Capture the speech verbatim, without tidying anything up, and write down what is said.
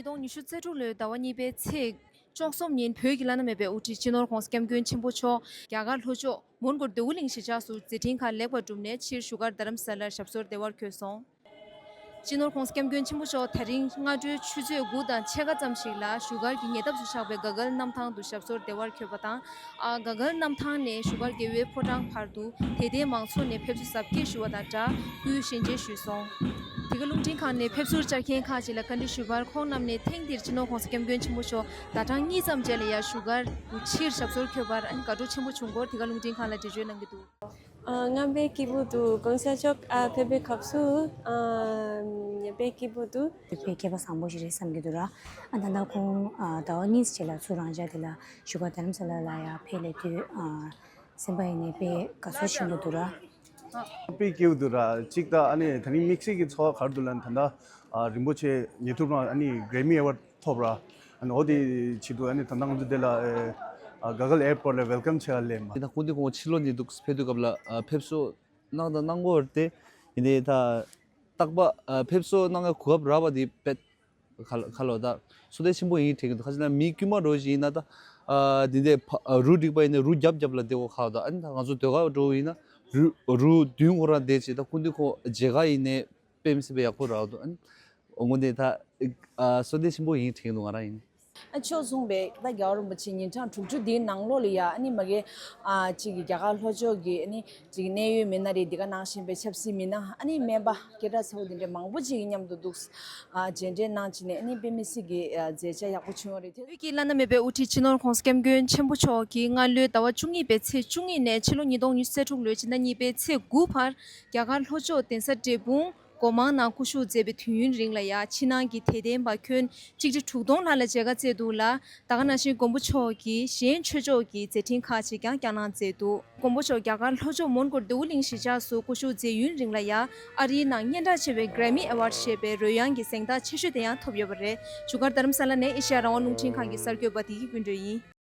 ཉིས་སྟོང་ཉི་ཤུ་རྩ་དྲུག་ལོའི་ཟླ་བ་གཉིས་པའི་ཚེས་བཅུ་གསུམ་ཉིན་བོད་ཀྱི་བླ་ན་མེད་པའི་དབུ་ཁྲིད་སྤྱི་ནོར་༧གོང་ས་༧སྐྱབས་མགོན་ཆེན་པོ་མཆོག་རྒྱ་གར་ལྷོ་ཕྱོགས་མོན་གྷོ་མདོ་དབུས་གླིང་གཞིས་ཆགས་སུ་མཛད་འཕྲིན་ཁག་ལེགས་པར་གྲུབ་ནས་ཕྱིར་བཞུགས་སྒར་རྡ་རམ་ས་ལར་ཞབས་སོར་བདེ་བར་འཁོད་སོང་། སྤྱི་ནོར་༧གོང་ས་༧སྐྱབས་མགོན་ཆེན་པོ་མཆོག་དེ་རིང་སྔ་དྲོའི་ཆུ་ཚོད་དགུ་དང་ཕྱེད་ཀ་ཙམ་ཞིག་ལ་བཞུགས་སྒར་གྱི་ཉེ་འདབས་སུ་ཆགས་པའི་ག་གལ་གནམ་ཐང་དུ་ཞབས་སོར་བདེ་བར་འཁོད་པ་དང་། ཨ་ག་གལ་གནམ་ཐང་ནས་བཞུགས་སྒར་རྒྱལ་བའི་ཕོ་བྲང་བར་དུ་དད་ལྡན་མང་ཚོགས་ནས་ཕེབས་བསུ་གཟབ་རྒྱས་ཞུ་བ་དང་སྦྲགས་སྐུའི་ཞལ་མཇལ་ཞུས་སོང་། འདི་ག་རླུང་འཕྲིན་ཁང་ནས་ཕེབས་བསུར་བཅར་མཁན་ཁག་ཅིག་ལ་བཀའ་འདྲི་ཞུས་པར། ཁོང་རྣམས་ནས་ཐེངས་འདིར་སྤྱི་ནོར་༧གོང་ས་༧སྐྱབས་མགོན་ཆེན་པོ་མཆོག་ཟླ་གྲངས་གཉིས་ཙམ་རྗེས་ལ་ཡང་བཞུགས་སྒར་དུ་ཕྱིར་ཞབས་སོར་འཁོད་པར་ཨ་ནི་དགའ་སྤྲོ་ཆེན་པོ་བྱུང་སྐོར་འདི་ག་རླུང་འཕྲིན་ཁང་ལ་འགྲེལ་བརྗོད་གནང་གི་འདུག་ཨ་ང་དཔེ་སྐྱིད་པོ་འདུག་གོང་ས་མཆོག་ཨ་ཕེབས་པའི་སྐབས་སུ་ཨ་དཔེ་སྐྱིད་པོ་འདུག་དཔེ་སྐལ་པ་བཟང་པོ་ཞིག་རེད་བསམ་གྱི་འདུག་ར། ཨ་ད་ལྟ་ཁོང་ཨ་ཟླ་བ་གཉིས་རྗེས་ལ་ཚུར་རང་འཇགས་དེ་ལ་བཞུགས་སྒར་རྡ་རམ་ས་ལ་ལ་ཡ་ཕེབས་སླེབས་དུས་ཨ་སེམས་པ་ཡིན་ནས་དཔེ་དགའ་ཚོར་ཆེན་པོ་འདུག་ར། དཔེ་སྐྱིད་པོ་འདུག་ར། གཅིག་ད་ཨ་ནི་ད་རིང་དམིགས་བསལ་གྱི་ཚོར་བ་ག་རེ་འདུག་ལབ་ན། ད་ལྟ་ཨ་རིན་པོ་ཆེ་ཉེ་དུ་རང་ཨ་ནི་གྷ་རེ་མི་ཨེ་ཝར་ཌི་ཐོབ་ར། ཨ་ནི་འོ་དེ་བྱེད་དུས་ཨ་ནི་ད་ལྟ་ང་ཚོ་དེ་ལ་ཨ་ག་གལ་ཨེར་པོར་ཊི་ལ་ཝེལ་ཀམ་བྱེད་ག་སླེབས་མ། ད་ཁོང་དེ་ཁོང་ཕྱི་ལོགས་ནས་འདུག་ཕེབས་དུས་སྐབས་ལ་ཨ་ཕེབས་བསུ་གནང་དང་གནང་གོ་རེད་དེ། ཡིན་ནའི་ད་རྟག་པ་ཨ་ཕེབས་བསུ་གནང་ག་གོ་སྐབས་རག་པ་དེ་དཔེ་ཁ་ལོ་ཁ་ལོ་ད་བསོད་བདེ་ཆེན་པོ་ཡིན་དྲན་གྱི་འདུག་ཁ་ཅིག་ན་མི་དཀྱུས་མ་འདྲ་བོ་ཞིག་ཡིན་ན་ད་ཨ་འདི་འདྲའི་ཕ་ཨ་རུ་འགྲིག་པ་ཡིན་ན་རུ་རྒྱབ་རྒྱབ་ལ་བསྡད་གོ་ཁ་ལོ། ད་ཨ་ནི་ད་ང་ཚོ་ཟློས་གར་འདྲ་བོ་ཡིན་ན་རུ་རུ་མདུན་ཁོ་རང་བསྡད་ཅིག་ད་ཁོང་འདི་ཁོ་མཇལ་ཁ་ཡིན་ནའི་དཔེ་མི་སྲིད་པའི་ཡག་པོ་རག་འདུག་ཨ་ནི་འོ་དེ་ད་ཨ་བསོད་བདེ་ཆེན་པོ་ཡིན་དྲན་གྱི་འདུག་ང་རང་ཡིན། ཨ་མཆོག་གསུངས་པའི་ད་རྒྱལ་བ་རིན་པོ་ཆེ་ཉིན་གྲངས་དྲུག་ཅུ་འདིའི་ནང་ལོགས་ལ་ཡ་ཨ་ནི་མ་གི་ཨ་ཅིག་གི་རྒྱ་གར་ལྷོ་ཕྱོགས་ཀྱི་ཨ་ནི་ཅིག་གི་གནད་ཡོད་མི་སྣ་རེད། འདི་ག་ནང་བཞིན་པའི་ཆབ་སྲིད་མི་སྣ་ཨ་ནི་སྨན་པ་སྐད་གྲགས་ཚ་བོ་འདི་འདྲའི་མང་པོ་ཅིག་གི་མཉམ་དུ་འདུག་ཨ་མཇལ་འཕྲད་གནང་བྱས་ནས་ཨ་ནི་དཔེ་མི་སྲིད་ཀྱི་ཨ་མཛད་འཆར་ཡག་པོ་བྱུང་བ་རེད། དེ་བོད་ཀྱི་བླ་ན་མེད་པའི་དབུ་ཁྲིད་སྤྱི་ནོར་༧གོང་ས་༧སྐྱབས་མགོན་ཆེན་པོ་མཆོག་གིས་སྔ་ལོའི་ཟླ་བ་བཅུ་གཉིས་པའི་ཚེས་བཅུ་གཉིས་ནས་ཕྱི་ལོ་ཉིས་སྟོང་ཉི་ཤུ་རྩ་དྲུག་ལོའི་ཕྱི་ཟླ་གཉིས་པའི་ཚེས་དགུ་བར་རྒྱ་གར་ལྷོ་ཕྱོགས་གདན་ས་འབྲས་སྤུངས་སྒོ་མང་ནང་སྐུ་བཞུགས་མཛད་པའི་དུས་ཡུན་རིང་ལ་ཡ་ཕྱི་ནང་གི་དད་ལྡན་པ་ཁྱོན་ཆིག་ཁྲི་དྲུག་སྟོང་ལྷག་ལ་མཇལ་ཁ་བསྩལ་འདུག་ལ། ད་ག་ནང་བཞིན་མགོན་པོ་མཆོག་གིས་གཞན་ཆོས་ཕྱོགས་ཀྱི་མཛད་འཕྲིན་ཁག་ཅིག་ཀྱང་བསྐྱངས་གནང་མཛད་འདུག་མགོན་པོ་མཆོག་རྒྱ་གར་ལྷོ་ཕྱོགས་མོན་གྷོ་མདོ་དབུས་གླིང་གཞིས་ཆགས་སུ་སྐུ་བཞུགས་མཛད་ཡུན་རིང་ལ་ཡ་ཨ་རིའི་ནང་སྙན་གྲགས་ཆེ་བའི་གྷ་རེ་མི་ཨེ་ཝར་ཌི་ཞེས་པའི་རོལ་དབྱངས་ཀྱི་གཟེངས་རྟགས་ཆེ་ཤོས་དེ་ཡང་ཐོབ་ཡོད་པ་རེད། བཞུགས་སྒར་རྡ་རམ་ས་ལ་ནས་ཨེ་ཤེ་ཡ་རང་དབང་རླུང་འཕྲིན་ཁང་གི་གསར་འགོད་པ་བདེ་སྐྱིད་ཀུན་སྒྲོན་ཡིན།